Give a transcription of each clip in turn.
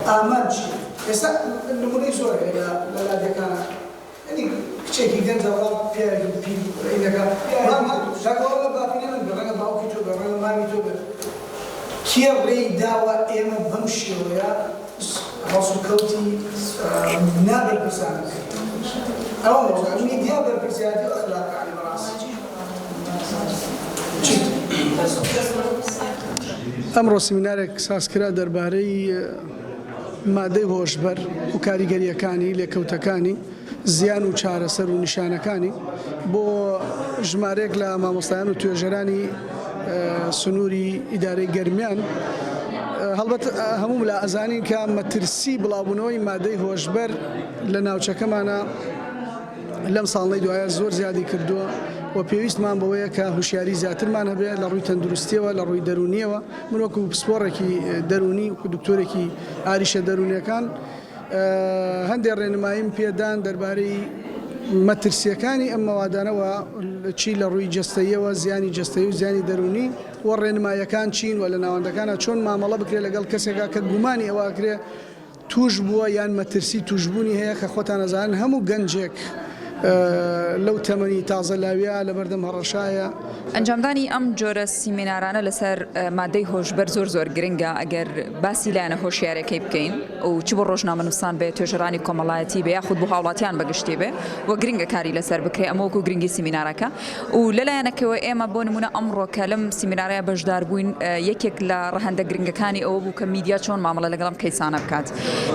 ئامانج چیە؟ ئێستا نمونەی زۆر هەیە لە لە لادێکانا یانی کچێکی گەنج ئەڕوا پیاوێکی پیر ڕێی دەکا بەڵام کاکە ڕەنگە باپیرەی من بێ ڕەنگە باوکی تۆ بێ ڕەنگە مامی تۆ بێ کێ ڕێی داوە ئێمە بەم شێوەیە هەڵسوکەوتی نابەرپرسانە بکەین ئەوە مەوزوع میدیا بەرپرسیارەتی و ئەخلاقە یانی بەڕاستی چی؟ ئەمڕۆ سیمینارێک سازکرا دەربارەی مادەی هۆشبەر و کاریگەرییەکانی، لێکەوتەکانی، زیان و چارەسەر و نیشانەکانی بۆ ژمارەیەک لە مامۆستایان و توێژەرانی سنووری ئیدارەی گەرمیان. هەڵبەت هەموو لا ئەزانین کە مەترسی بڵاوبوونەوەی مادەی هۆشبەر لە ناوچەکەمانە لەم ساڵنەی دوایە زۆر زیادی کردووە و پێویستمان بەوەیە کە هوشیاری زیاترمان هەبێت لە ڕووی تەندروستیەوە لە ڕووی دەروونیەوە من وەکو پسپۆڕێکی دەروونی وەکو دکتۆرێکی ئاریشە دەروونیەکان هەندێک ڕێنماییم پێدان دەربارەی مەترسیەکانی ئەم مەوادانە و چی لە ڕووی جەستەییەوە زیانی جەستەیی و زیانی دەروونی و ڕێنماییەکان چین و لە ناوەندەکانە چۆن مامەڵە بکرێت لەگەڵ کەسێکا کە گومانی ئەوە ئەکرێ توش بووە یان مەترسی توشبوونی هەیە کە خۆتان ئەزانن هەموو گەنجێک لەو تەمەنی تازە لاویە لەبەردەم هەڕەشایە. ئەنجامدانی ئەم جۆرە سیمینارانە لەسەر مادەی هۆشبەر زۆر زۆر گرنگە ئەگەر باسی لایەنە هۆشیارەکەی بکەین و چ بۆ ڕۆژنامەنووسان بێ توێژەرانی کۆمەڵایەتی بێ یاخود بۆ هاوڵاتیان بەگشتی بێ و گرنگە کاری لەسەر بکرێ ئەمە وەکو گرنگی سیمینارەکە و لەلایەنەکەوە ئێمە بۆ نمونە ئەمڕۆ کە لەم سیمینارەیە بەشدار بووین یەکێک لە ڕەهەندە گرنگەکانی ئەوە بوو کە میدیا چۆن مامەڵە لەگەڵ ئەم کەیسانە بکات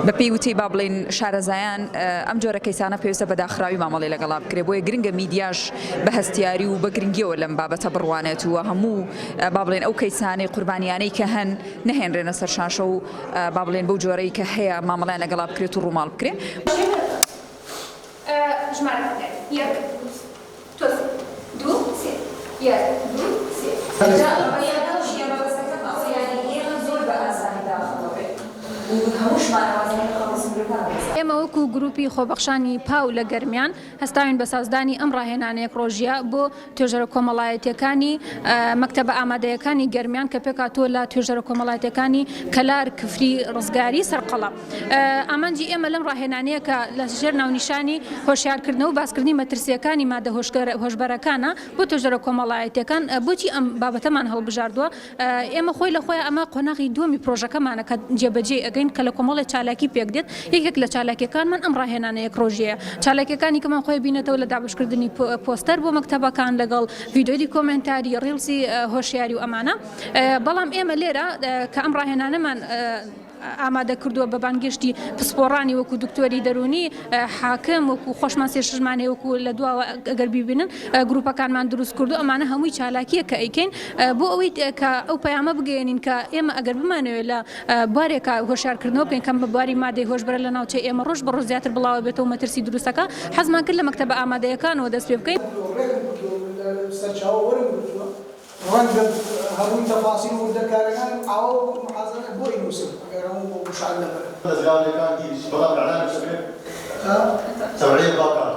بە پێی وتەی با بڵێین شارەزایان ئەم جۆرە کەیسانە پێویستە بە داخراوی مامەڵەی لەگەڵا بکرێت بۆیە گرنگە میدیاش بە هەستیاری و بە گرنگیەوە لەم بابەتە بڕوانێت و هەموو با بڵێن ئەو کەیسانەی قوربانیانەی کە هەن نەهێنرێنە سەر شاشە و با بڵێن بەو جۆرەی کە هەیە مامەڵەیان لەگەڵا بکرێت و ڕووماڵ بکرێت. ژمارەکان یەک تۆ سێ دوو سێ یەک دوو سێ. جا ئەوە چیە مەبەستەکەم ئەوە یانی ئێمە زۆر بە ئاسانی داخڵ ئەبێ و هەمووشمان ئەوازانی خەڵک سنورەکان دەزانین. ئێمە وەکو گروپی خۆبەخشانی پاو لە گەرمیان هەستاوین بە سازدانی ئەم ڕاهێنانە یەک ڕۆژیە بۆ توێژەرە کۆمەڵایەتیەکانی مەکتەبە ئامادەیەکانی گەرمیان کە پێکهاتووە لە توێژەرە کۆمەڵایەتیەکانی کەلار، کفری، ڕزگاری، سەرقەڵا. ئامانجی ئێمە لەم ڕاهێنانەیە کە لە ژێر ناونیشانی هۆشیارکردنەوە و باسکردنی مەترسییەکانی مادە هۆشبەرەکانە بۆ توێژەرە کۆمەڵایەتییەکان، بۆچی ئەم بابەتەمان هەڵبژاردووە؟ ئێمە خۆی لە خۆیا ئەمە قۆناغی دووەمی پرۆژەکەمانە کە جێبەجێی ئەکەین کە لە کۆمەڵێ چالاکی پێکدێت، یەکێک لە چالاکییەکانمان ئەم ڕاهێنانە یەک ڕۆژیەیە. چالاکییەکانی کەمان خۆی بینێتەوە لە دابەشکردنی پۆستەر بۆ مەکتەبەکان لەگەڵ ڤیدیۆی دیکۆمێنتاری، ڕیڵسی هۆشیاری و ئەمانە. بەڵام ئێمە لێرە کە ئەم ڕاهێنانەمان ئامادە کردووە بە بانگێشتی پسپۆڕانی وەکو دکتۆری دەروونی حاکم وەکو خۆشمان سێ شەشمان هەیە وەکو لە دواوە ئەگەر بیبینن گروپەکانمان دروست کردو ئەمانە هەمووی چالاکیە کە ئەیکەین بۆ ئەوەی کە ئەو پەیامە بگەیەنین کە ئێمە ئەگەر بمانەوێت لە بوارێکا هۆشیارکردنەوە بکەین کەم بە بواری مادەی هۆشبەرە لە ناوچەی ئێمە ڕۆژ بە ڕۆژ زیاتر بڵاوە بێتەوە مەترسی دروستەکە حەزمان کرد لە مەکتەبە ئامادەیەکانەوە دەست پێ بکەین. ڕێکم کردووە لە سەرچاوە وەرم گرتووە ڕەنگە هەمووی تەفاسیل و وردەکاریەکانم ئاوا وەکو محازەرە بۆ ئەینوسم ئەگەر هەموو وشان لەبەرم. دەزگاکان هیچ بەڵام ئیعلانیش ئەبێ تەوعیە باکات.